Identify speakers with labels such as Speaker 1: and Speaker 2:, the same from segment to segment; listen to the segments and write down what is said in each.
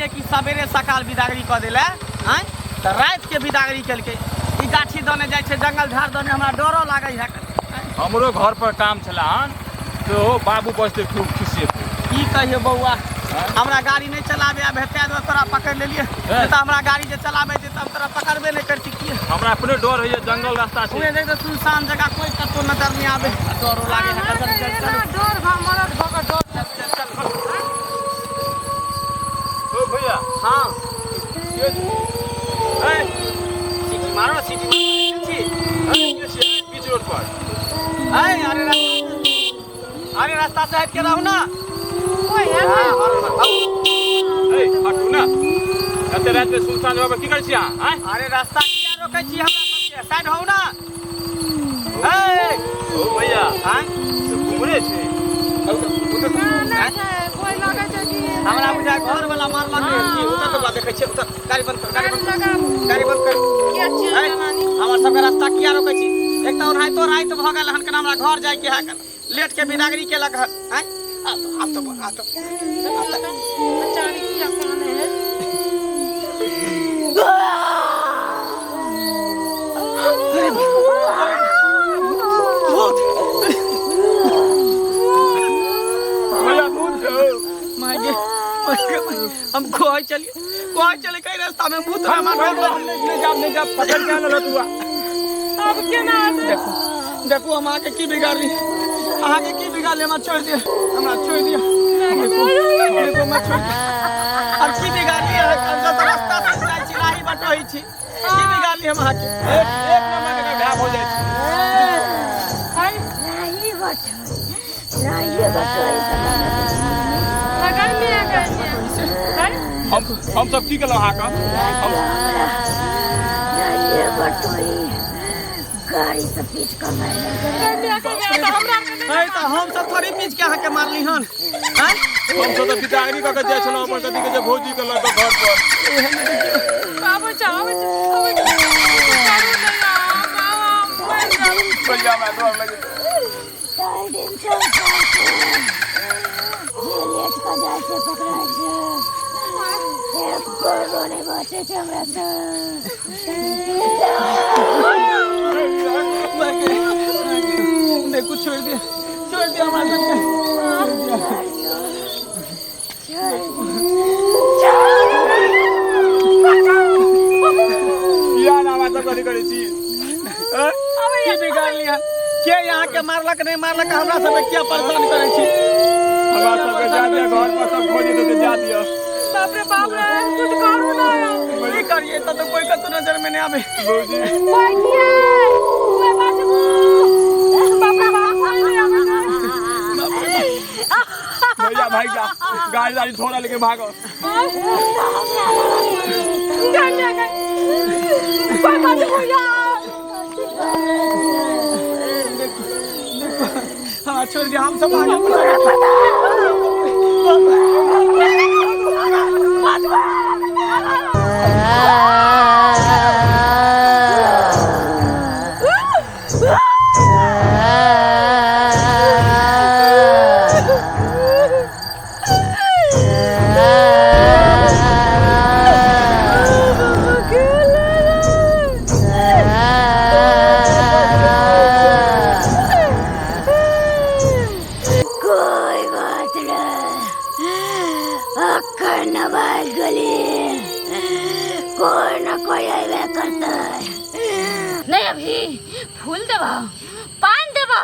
Speaker 1: रहियै कि सवेरे सकाल बिदागरी कऽ देले आँय, तऽ रातिके बिदागरी केलकै। ई गाछी दने जाइ छै, जंगल झाड़ दने, हमरा डरो लागै है।
Speaker 2: हमरो घर पर काम छला हन तो बाबू बजते खूब खिसिएते।
Speaker 1: की कहियो बौआ, हमरा गाड़ी नहि चलाबे आबे है, ताहि दुआरे तोरा पकड़ि लेलियै, नहि तऽ हमरा गाड़ी जे चलाबे छै तब तोरा पकड़बे नहि करती। की
Speaker 2: हमरा अपने डर होइए, जंगल रास्ता छै।
Speaker 1: उहे देख तऽ सुनसान जगह, कोई कतौ नजर नहि आबे, आ डरो लागे है। चल चल चल,
Speaker 3: डर भऽ मरद भऽ कऽ डर।
Speaker 1: चल चल चल।
Speaker 2: ओ भैया।
Speaker 1: हाँ।
Speaker 2: के छी?
Speaker 1: ए, सीटी मारो ना, सीटी मारो छी।
Speaker 2: ए, के छी? बीच रोड पर।
Speaker 1: ए, अरे रास्ता, अरे रास्ता से हट के रहू ना।
Speaker 3: कोई है?
Speaker 1: हाँ, हॉर्न मारो।
Speaker 2: ए, हटू ना, एते राति में सुनसान जगह पर की करै छी अहाँ, आँय?
Speaker 1: अरे रास्ता किया रोकै छी हमरा सबके? साइड होउ ना। ए।
Speaker 2: ओ भैया।
Speaker 1: आँय?
Speaker 2: से कुमरे छै।
Speaker 3: ना ना छै, कोई लगै छै कि
Speaker 1: हमरा बुझाय घर वाला मारलक रे। की उतर तो देखै छियै, उतर, गाड़ी बंद कर, गाड़ी
Speaker 3: गाड़ी
Speaker 1: बंद कर,
Speaker 3: लगाबू।
Speaker 1: गाड़ी बंद कर।
Speaker 3: के छियै?
Speaker 1: ए,
Speaker 3: जनानी।
Speaker 1: हमर सबके रास्ता किया रोकै छी? एक तऽ ओनाहितो राति भऽ गेल हन, केना हमरा घर जाइके है, लेट के बिदागरी केलक हन। आँय, आब तो आब तो आब तो
Speaker 3: बेचारी किया कानै है?
Speaker 1: भूत!
Speaker 2: भैया, भूत छै।
Speaker 1: माय गे, माय गे, हम कहै चलिए, कहै चलिए कई रास्ता में भूत
Speaker 2: हम
Speaker 1: हमरा
Speaker 2: हम नहीं जाब, नहीं जाब, पकड़ के आनल तू।
Speaker 3: आब केना हेतै?
Speaker 1: देखू देखू, हम अहाँके की बिगाड़ली? अहाँके की बिगाड़ली? हमरा छोड़ि दिअ, हमरा छोड़ि दिअ। देखू देखू, हमरा छोड़ि दिअ। हम की बिगाड़ली अहाँके? हम सब तऽ रास्ता से जाइ छी, राही बटोही छी। की बिगाड़ली हम अहाँके?
Speaker 2: एक एक नंबर के भाय हो जाइ छै।
Speaker 3: हाय।
Speaker 4: राही बटोही, राही बटोही।
Speaker 3: गर्मी है, गर्मी है। हाय।
Speaker 2: हम सब की केलहुँ अहाँके? हम
Speaker 4: राही बटोही गाड़ी से पीट कऽ मारि देलकै।
Speaker 3: गर्मी है, गर्मी है, तऽ हमरा आरके नहि।
Speaker 1: है तऽ हम सब थोड़ी पीच के अहाँके मारली हन, आँय?
Speaker 2: हम सब तऽ बिदागरी कऽ के जाइ छलहुँ अपन कथी कहै छै भौजी के लऽ कऽ घर पर।
Speaker 3: आबै छै, आबै छै, आबै छै। करू नहि आब, आब, मरि जायब।
Speaker 2: भैया, हमरा डर लगै।
Speaker 4: चारि दिन चल जे लेट कऽ जाइ छै पकड़ाइ छै, एको गो नहि बचै छै हमरा से।
Speaker 1: देखू, छोड़ि दिअ, छोड़ि दिअ हमरा सबके, छोड़ि दिअ।
Speaker 2: किया ना हमरा सब कथी करै छी?
Speaker 1: ए? की बिगाड़ली हन? के यहाँ के मारलक, नहि मारलक, हमरा सबके किया परेशान करै छी?
Speaker 2: हमरा सबके जा दिअ घर पर, सब खोजी देतै, जा दिअ।
Speaker 3: बाप रे बाप रे, कुछ करू ना।
Speaker 1: की करिए तऽ कोई कतौ नजर में नहि आबे।
Speaker 2: भौजी।
Speaker 3: कोई किया? कोई बचबू? बाप रे बाप, कोई नहीं आबै छै।
Speaker 2: भैया, भाग जा, गाड़ी गाड़ी थोड़ा लेके भागो।
Speaker 3: गर्मी है, गर्मी। कोई बचबू यार?
Speaker 1: हमरा छोड़ि दिअ, हम सब आगे।
Speaker 4: कोई बात नहीं, अक्खन न भाग गेली, कोई न कोई अबे करतै।
Speaker 5: नहीं, अभी फूल देबो, पान देबो,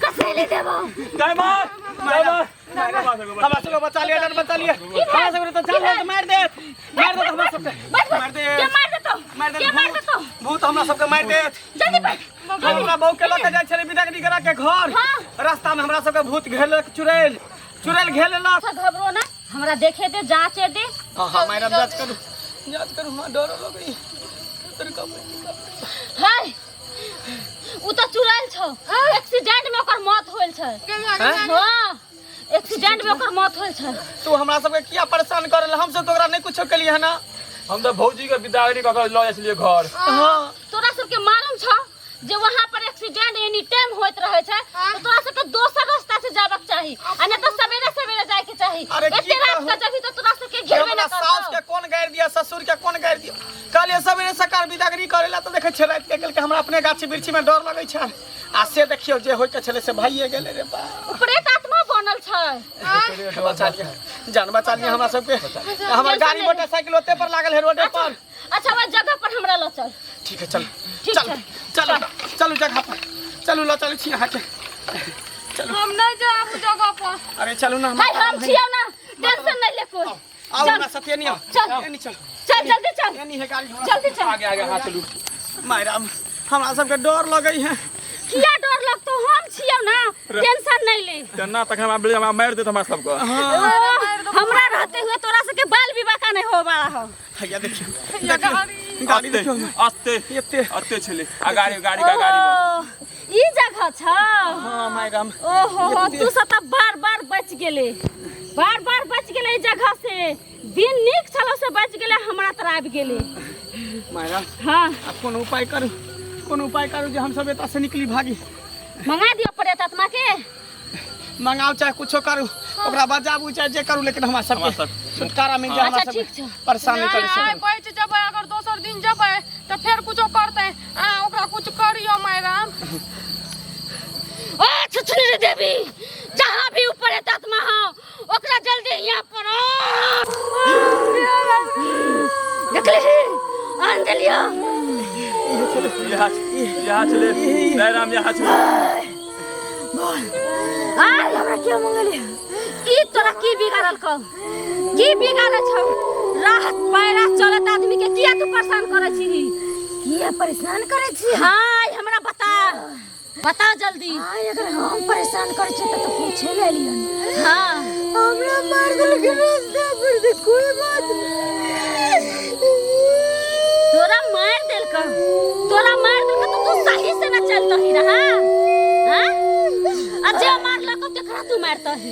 Speaker 5: कसैली देबो।
Speaker 2: जय माँ, जय माँ।
Speaker 1: हमरा सबके बचा लिअ, डर बचा लिअ। हमरा सबके तऽ जान तऽ मारि देत, मारि देत हमरा सबके।
Speaker 5: बस बस।
Speaker 1: मारि
Speaker 5: के
Speaker 1: देत।
Speaker 5: मार देतो?
Speaker 1: मारि
Speaker 5: के
Speaker 1: देत।
Speaker 5: मार
Speaker 1: भूत।
Speaker 5: देतो?
Speaker 1: भूत हमरा सबके मारि देत।
Speaker 5: जल्दी बैठ।
Speaker 1: हमरा बहू के लऽ के जाइ छलै बिदागरी करा के घर।
Speaker 5: हाँ।
Speaker 1: रास्ता में हमरा सबके भूत घेरलक, चुड़ैल चुड़ैल घेर लेलक।
Speaker 5: घबरो ना, हमरा देखे दे, जांचे दे।
Speaker 1: हाँ हाँ मैडम, जांच करू, जांच करू, हमरा डर लगैया।
Speaker 5: हाय, उ तऽ चुड़ैल छौ। एक्सीडेंट में ओकर मौत होल छै। हाँ, एक्सीडेंट में ओकर मौत होल छै।
Speaker 1: तू हमरा सबके किया परेशान करल? हम सब तो ओकरा नहीं कुछो केलिए है ना।
Speaker 2: हम तऽ भौजी के बिदागरी कऽ के लऽ जाइ छलियै घर।
Speaker 1: हाँ।
Speaker 5: तोरा सबके मालूम छौ जे वहां पर एक्सीडेंट एनी टाइम होइत रहे छै तो तोरा सबके दोसर रास्ता से जाबक चाही आ नहीं तो सवेरे सवेरे जाए के चाही।
Speaker 1: अरे की
Speaker 5: एते रात
Speaker 1: कहू?
Speaker 5: के जबी तो तोरा सबके घेरबे
Speaker 1: हमरा
Speaker 5: न
Speaker 1: साउस
Speaker 5: करतौ।
Speaker 1: के कोन गारि दिया, ससुर के कोन गारि दिया। कहलियै सवेरे सकाल बिदागरी करेला तऽ देखै छियै राति के गेल के हमरा अपने गाछी वृक्षी में डर लगै छै। आ से देखियौ जे होय के छलै से भइए गेलै रे बा।
Speaker 5: उ प्रेत आत्मा बनल छै।
Speaker 1: बचा लिअ, जान बचा लिअ हमरा सबके। हमर गाड़ी मोटरसाइकिल ओते पर लागल है रोडे पर।
Speaker 5: अच्छा वह जगह पर हमरा ल चल।
Speaker 1: ठीक है चल।
Speaker 5: ठीक
Speaker 1: चल
Speaker 5: छै।
Speaker 1: चलू चलू जगह पर चलू, ल चलू छी अहाँके। चलू।
Speaker 3: हम नहीं जाब जगह पर।
Speaker 1: अरे चलू ना।
Speaker 5: हाय हम छियौ ना, टेंशन नहीं ले कोई।
Speaker 1: आओ
Speaker 5: चल।
Speaker 1: हमरा साथे नहीं आओ।
Speaker 5: चल।
Speaker 1: एनी चल।
Speaker 5: चल जल्दी चल।
Speaker 1: एनी है गाड़ी हमरा।
Speaker 5: जल्दी चल।
Speaker 2: आगे आगे हाथ चलू।
Speaker 1: मायराम हमरा सबके डर लगै है।
Speaker 5: किया डर लगतो, हम छियौ ना, टेंशन नहीं ले।
Speaker 2: तना तखन हमरा मारि देत हमरा सबके।
Speaker 5: हमरा रहते हुए तोरा सबके बाल विवाह का नहीं हो वाला हो।
Speaker 1: हैया देखियौ
Speaker 3: हैया गाड़ी।
Speaker 1: गाड़ी देखियौ।
Speaker 2: अस्ते
Speaker 1: एते
Speaker 2: अस्ते छलै। आ गाड़ी गाड़ी का गाड़ी
Speaker 5: ओ, ई जगह छ।
Speaker 1: हां मायराम।
Speaker 5: ओहो हो, तू सब त बार बार बच गेले, बार बार बच गेले ई जगह से। दिन नीक छलो से बच गेले, हमरा तर आबि गेले।
Speaker 1: मायराम।
Speaker 5: हां।
Speaker 1: आ कोनो उपाय करू, कोनो उपाय करू जे हम सब एतऽ से निकली भागी।
Speaker 5: मंगा दियो प्रेत आत्मा के।
Speaker 1: मंगाओ चाहे कुछो करू, ओकरा बजाबू चाहे जे करू, लेकिन हमरा सबके
Speaker 2: हमरा सब
Speaker 1: छुटकारा मिल जाए। हमरा
Speaker 5: अच्छा,
Speaker 1: सबके
Speaker 5: ठीक छै।
Speaker 1: परेशान नहीं करी
Speaker 3: नहीं,
Speaker 1: सकै।
Speaker 3: बच जबै, अगर दोसर दिन जबै तऽ फेर कुछो करतै। आ ओकरा कुछ करियो मायराम।
Speaker 5: ओ छुछुनरी देवी, जहाँ भी ऊपर है आत्मा हो, ओकरा जल्दी यहाँ पर आओ। देखली आन देलियो।
Speaker 2: यहाँ यहाँ चले जयराम, यहाँ चले।
Speaker 5: आय
Speaker 4: हमरा क्यों मंगली?
Speaker 5: की तोरा की बिगाड़ल कौ, की बिगाड़ल छौ? राहत पैरा चलत आदमी के किया तू परेशान करै छी?
Speaker 4: किया परेशान करै छी?
Speaker 5: हाँ हमरा बता, बता जल्दी।
Speaker 4: हाँ अगर हम परेशान करै छी त तो पूछे ले लियन।
Speaker 5: हाँ
Speaker 4: हमरा मार देलक रास्ता पर से, कोई बात नहीं।
Speaker 5: तोरा मार देलक, तोरा मार देलक तो तू सही से न चलतही रहा। हाँ आ जे मारलक तेकरा तू मारतही।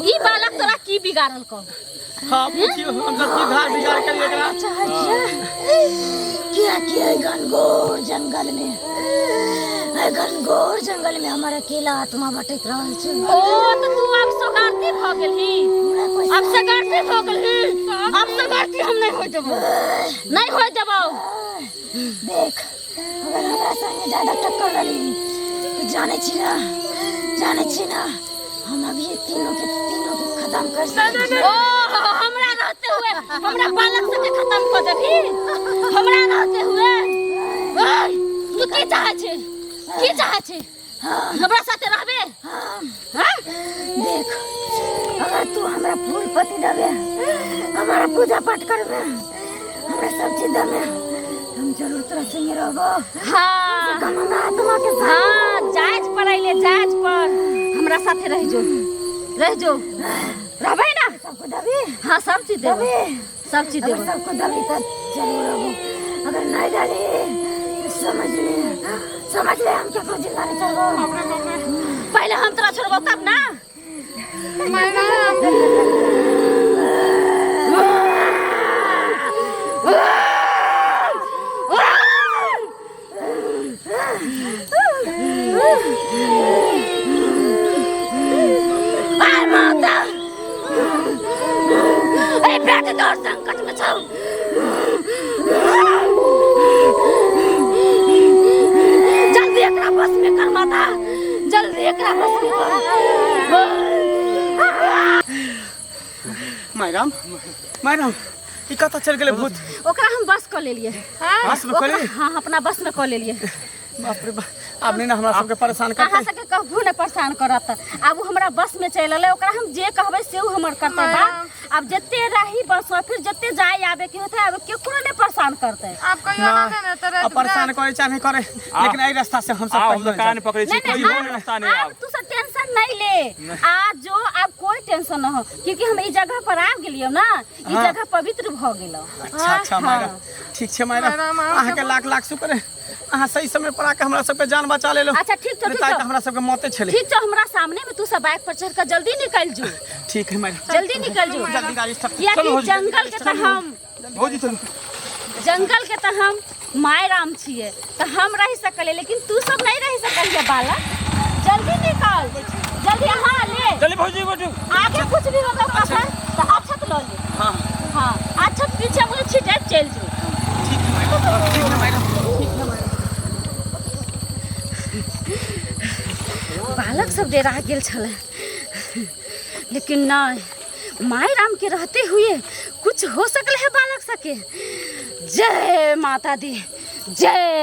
Speaker 5: ई बालक तोरा की बिगाड़ल कौ?
Speaker 1: हां पूछियो हम सब की धार बिगाड़ के लिए एकरा।
Speaker 4: चाहै छियै किया किया घनघोर जंगल में, घनघोर जंगल में हमारा अकेला आत्मा भटक रहल छै।
Speaker 5: ओ तो तू अब सोगारती भ गेलही, अब सोगारती भ गेलही, अब सोगारती हम नहीं होय देबो, नहीं होय देबो।
Speaker 4: देख अगर हमरा संगे ज्यादा टक्कर रही तो जाने छी ना, जाने छी ना हम अभी तीनों के खत्म कर सकै छी।
Speaker 5: ओ हमरा रहते हुए हमरा बालक सबके खत्म कर देबही, हमरा रहते हुए। ओए तू की चाहै छी, की चाहै छी? हमरा साथे रहबे? हाँ?
Speaker 4: देख अगर तू हमरा फूल पत्ती देबे, हमारा पूजा पाठ करबे, हमरा सब चीज देबे, हम जरूर तोरा संगे रहबो।
Speaker 5: हाँ
Speaker 4: कम हमरा आत्मा के साथ।
Speaker 5: हाँ जायज पर अइले, जायज पर हमरा साथे रह जो, रह जो, रहबे ना?
Speaker 4: सबको देबी?
Speaker 5: हाँ सब चीज देबो, सब चीज
Speaker 4: अगर
Speaker 5: देबो।
Speaker 4: सबको देबी तो जरूर रहबो, अगर नहीं देली तो समझ ले, समझ ले हम केकरो जिंदा नहीं करबो।
Speaker 5: पहले हम तोरा छोड़बो तब ना।
Speaker 3: मायराम
Speaker 5: आय माता, ए बेटी तोर संकट में छौ। जल्दी एकरा बस में कर माता, जल्दी एकरा बस में कर।
Speaker 1: मायराम मायराम ई कतऽ चलि गेलै भूत?
Speaker 5: ओकरा हम बस कऽ लेलियै।
Speaker 1: बस में कऽ लेलियै?
Speaker 5: हाँ अपना बस में कऽ लेलियै।
Speaker 1: बाप रे बाप, आब नहीं ना हमरा सबके परेशान करतै।
Speaker 5: अहाँ सबके कभू नहीं परेशान करत। आब उ हमरा बस में चलि एलै, ओकरा हम जे कहबै से उ हमर करतै बात। आब जते रही बस में, फिर जते जाय आबे के होतै, आब केकरो नहीं परेशान करतै।
Speaker 3: आब कहियो ना ने त
Speaker 1: अब परेशान करे चाहे नहीं करे, लेकिन एहि रास्ता से हम सब
Speaker 2: आ हम
Speaker 1: कहियो
Speaker 2: तो कान पकड़ै छी,
Speaker 5: नहीं,
Speaker 2: कोई
Speaker 5: नहीं,
Speaker 2: रास्ता नहीं।
Speaker 5: आब तू सब टेंशन नहीं ले, आज जो अब कोई टेंशन न हो, क्योंकि हम ई जगह पर आबि गेलियौ ना, ई जगह पवित्र भ गेलौ।
Speaker 1: अच्छा अच्छा मायरा, ठीक छै मायरा, अहाँके लाख लाख शुक्र है, अहाँ सही समय पर आके हमरा सबके जान बचा लेलो।
Speaker 5: अच्छा ठीक छौ, ठीक
Speaker 1: छौ,
Speaker 5: छौ।
Speaker 1: हमरा सबके मौते छलै।
Speaker 5: ठीक छौ, हमरा सामने में तू सब बाइक पर चढ़ के जल्दी निकल जो।
Speaker 1: ठीक है मायरा,
Speaker 5: जल्दी निकल जो,
Speaker 1: जल्दी गाड़ी स्टार्ट।
Speaker 5: कियाकि जंगल के त हम
Speaker 2: भौजी चलू।
Speaker 5: जंगल के तऽ हम माय राम छियै तऽ हम रहि सकलियै, लेकिन तू सब नहीं रहि सकलियै बालक। जल्दी निकाल, जल्दी। हाँ ले।
Speaker 2: चलिए भौजी बैठू।
Speaker 5: आगे कुछ भी होगा पकड़ तऽ अक्षत लऽ ले।
Speaker 1: हाँ।
Speaker 5: हाँ, अक्षत पीछे मुझे छिटैत चलि जो।
Speaker 1: ठीक है मैडम, ठीक है मैडम, ठीक है मैडम।
Speaker 5: बालक सब डेरा गेल छलै, लेकिन नहीं, माय राम के रहते हुए कुछ हो सकल है बालक सबके। जय माता दी, जय।